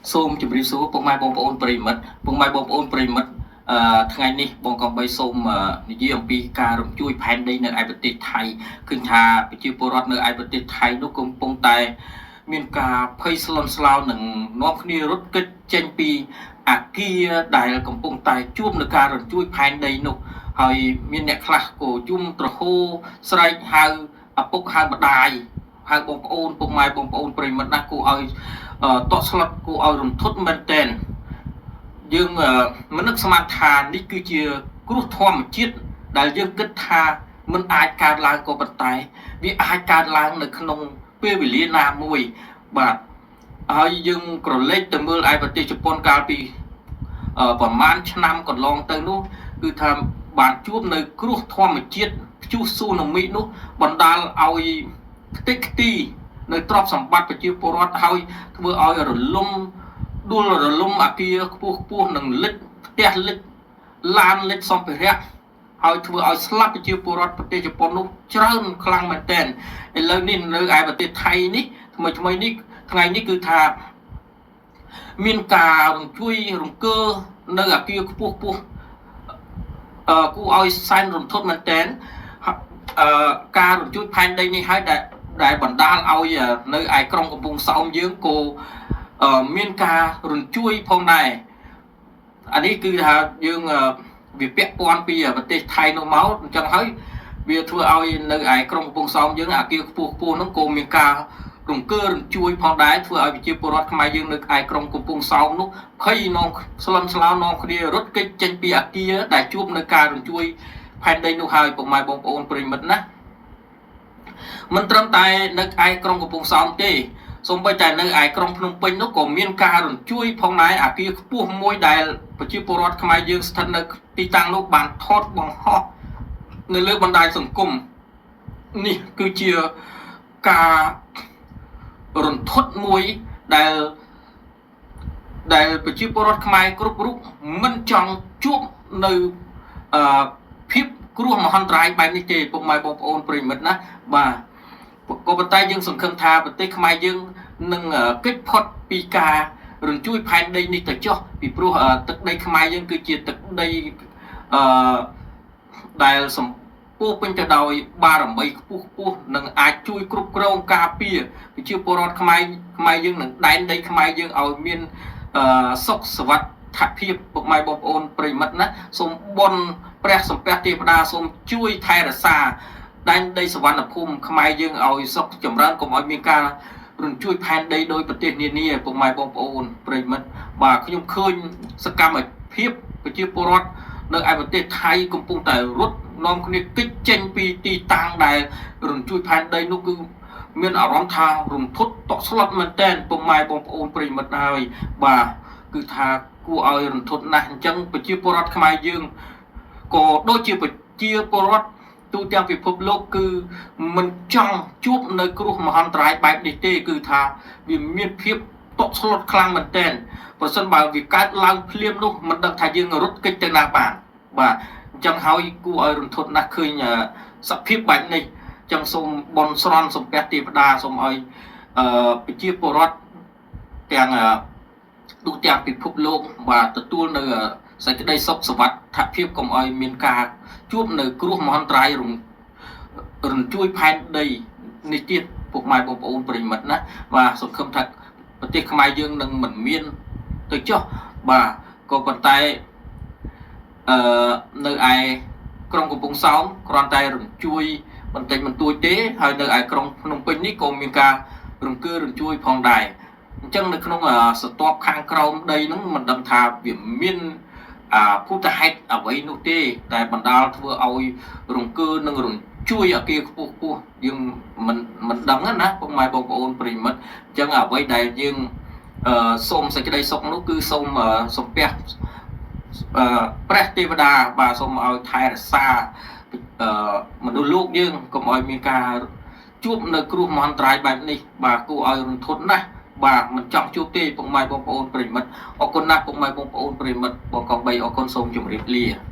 សូមជម្រាបសួរពុកម៉ែបងប្អូនប្រិយមិត្តពុកម៉ែបងប្អូនប្រិយមិត្តអឺថ្ងៃនេះបងកងបីសូមនិយាយអំពីការរំជួយផែនដីនៅឯប្រទេសថៃឃើញថាប្រជាពលរដ្ឋនៅឯប្រទេសថៃនោះកំពុងតែមានការភ័យស្លន់ស្លោនិងនាំគ្នារត់គេចចេញពីអាគារដែលកំពុងតែជួបនឹងការរំជួយផែនដីនោះហើយមានអ្នកខ្លះក៏យំទ្រហោស្រែកហៅឪពុកហៅម្ដាយហៅបងប្អូនពុកម៉ែបងប្អូនប្រិយមិត្តណាស់គួរឲ្យ តក់ស្លុតគួរឲ្យរន្ធត់មែនទែនយើងមិននឹកស្មានថានេះគឺជាគ្រោះធម្មជាតិដែលយើងគិតថាមិនអាចកើតឡើងក៏ប៉ុន្តែវាអាចកើតឡើងនៅក្នុងពេលវេលាណាមួយបាទហើយយើងក្រឡេកទៅមើលឯប្រទេសជប៉ុនកាលពីប្រហែលឆ្នាំកន្លងទៅនោះគឺថាបានជួបនៅគ្រោះធម្មជាតិព្យុះស៊ូណាមីនោះបណ្ដាលឲ្យខ្ទេចខ្ទីនៅទ្រព្យសម្បត្តិប្រជាពលរដ្ឋហើយធ្វើឲ្យរលំដួលរលំអាគារខ្ពស់ខ្ពស់និងលិចផ្ទះលិចឡានលិចសម្ភារៈហើយធ្វើឲ្យស្លាប់ប្រជាពលរដ្ឋប្រទេសជប៉ុននោះច្រើនខ្លាំងមែនទែនឥឡូវនេះនៅឯប្រទេសថៃនេះថ្មីថ្មីនេះថ្ងៃនេះគឺថាមានការរញ្ជួយរង្គើនៅអាគារខ្ពស់ខ្ពស់អឺគួរឲ្យសែនរន្ធត់មែនទែនអឺការរញ្ជួយផែនដីនេះហើយដែលបណ្ដាលឲ្យនៅឯក្រុងកំពង់សោមយើងក៏មានការរញ្ជួយផងដែរអានេះគឺថាយើងវាពាក់ព័ន្ធពីប្រទេសថៃនោះមកអញ្ចឹងហើយវាធ្វើឲ្យនៅឯក្រុងកំពង់សោមយើងអាគារខ្ពស់ខ្ពស់នោះក៏មានការរង្គើរញ្ជួយផងដែរធ្វើឲ្យប្រជាពលរដ្ឋខ្មែរយើងនៅឯក្រុងកំពង់សោមនោះភ័យនងស្លន់ស្លោនងគ្នារត់គេចចេញពីអាគារដែលជួបនៅការរញ្ជួយផែនដីនោះហើយពុកម៉ែបងប្អូនប្រិយមិត្តណាមិនត្រឹមតែនៅឯក្រុងកំពង់សោមទេសូម្បីតែនៅឯក្រុងភ្នំពេញនោះក៏មានការរញ្ជួយផងដែរអាគារខ្ពស់មួយដែលប្រជាពលរដ្ឋខ្មែរយើងស្ថិតនៅទីតាំងនោះបានថតបង្ហោះនៅលើបណ្ដាញសង្គមនេះគឺជាការរន្ធត់មួយដែលប្រជាពលរដ្ឋខ្មែរគ្រប់រូបមិនចង់ជួបនៅអឺភាពគ្រោះមហន្តរាយបែបនេះទេពុកម៉ែបងប្អូនប្រិយមិត្តណាបាទក៏ប៉ុន្តែយើងសង្ឃឹមថាប្រទេសខ្មែរយើងនឹងគេចផុតពីការរញ្ជួយផែនដីនេះទៅចុះពីព្រោះទឹកដីខ្មែរយើងគឺជាទឹកដីអឺដែលសម្ពោពេញទៅដោយបារមីខ្ពស់ខ្ពស់នឹងអាចជួយគ្រប់គ្រងការពារប្រជាពលរដ្ឋខ្មែរខ្មែរយើងនឹងដែនដីខ្មែរយើងឲ្យមានសុខសុវត្ថិភាពពុកម៉ែបងប្អូនប្រិយមិត្តណាសូមបុណ្យព្រះសំពះទេវតាសូមជួយថែរក្សាដែនដីសវណ្ណភូមិខ្មែរយើងឲ្យសុខចម្រើនកុំឲ្យមានការរញ្ជួយផែនដីដោយប្រទេសនានាពុកម៉ែបងប្អូនប្រិយមិត្តបាទខ្ញុំឃើញសកម្មភាពប្រជាពលរដ្ឋនៅឯប្រទេសថៃកំពុងតែរត់នាំគ្នាគេចចេញពីទីតាំងដែលរញ្ជួយផែនដីនោះគឺមានអារម្មណ៍ថារន្ធត់តក់ស្លុតមែនទែនពុកម៉ែបងប្អូនប្រិយមិត្តហើយបាទគឺថាគួរឲ្យរន្ធត់ណាស់អញ្ចឹងប្រជាពលរដ្ឋខ្មែរយើងក៏ដូចជាប្រជាពលរដ្ឋទូទាំងពិភពលោកគឺមិនចង់ជួបនៅគ្រោះមហន្តរាយបែបនេះទេគឺថាវាមានភាពតក់ស្លុតខ្លាំងមែនទែនប្រសិនបើវាកើតឡើងភ្លាមនោះមិនដឹងថាយើងរត់គេចទៅណាបានបាទអញ្ចឹងហើយគួរឲ្យរន្ធត់ណាស់ឃើញសភាពបែបនេះអញ្ចឹងសូមបន់ស្រន់សំពះទេវតាសូមឲ្យប្រជាពលរដ្ឋទាំងទូទាំងពិភពលោកបាទទទួលនៅសេចក្តីសុខសុវត្ថិភាពកុំឲ្យមានការជួបនៅគ្រោះមហន្តរាយរញ្ជួយផែនដីនេះទៀតពុកម៉ែបងប្អូនប្រិយមិត្តណាបាទសង្ឃឹមថាប្រទេសខ្មែរយើងនឹងមិនមានទៅចុះបាទក៏ប៉ុន្តែអឺនៅឯក្រុងកំពង់សោមគ្រាន់តែរញ្ជួយបន្តិចបន្តួចទេហើយនៅឯក្រុងភ្នំពេញនេះក៏មានការរង្គើរញ្ជួយផងដែរអញ្ចឹងនៅក្នុងស្រទាប់ខាងក្រោមដីហ្នឹងមិនដឹងថាវាមានភូតហេតុអ្វីនោះទេតែបណ្ដាលធ្វើឲ្យរង្គើនិងរញ្ជួយអាគារខ្ពស់ខ្ពស់យើងមិនដឹងណាពុកម៉ែបងប្អូនប្រិយមិត្តអញ្ចឹងអ្វីដែលយើងសូមសេចក្តីសុខនោះគឺសូមសំពះព្រះទេវតាបាទសូមឲ្យថែរក្សាមនុស្សលោកយើងកុំឲ្យមានការជួបនៅគ្រោះមហន្តរាយបែបនេះបាទគួរឲ្យរន្ធត់ណាស់បាទមិនចង់ជួបទេពុកម៉ែបងប្អូនប្រិយមិត្តអរគុណណាស់ពុកម៉ែបងប្អូនប្រិយមិត្តបងកង3អរគុណសូមជម្រាបលា។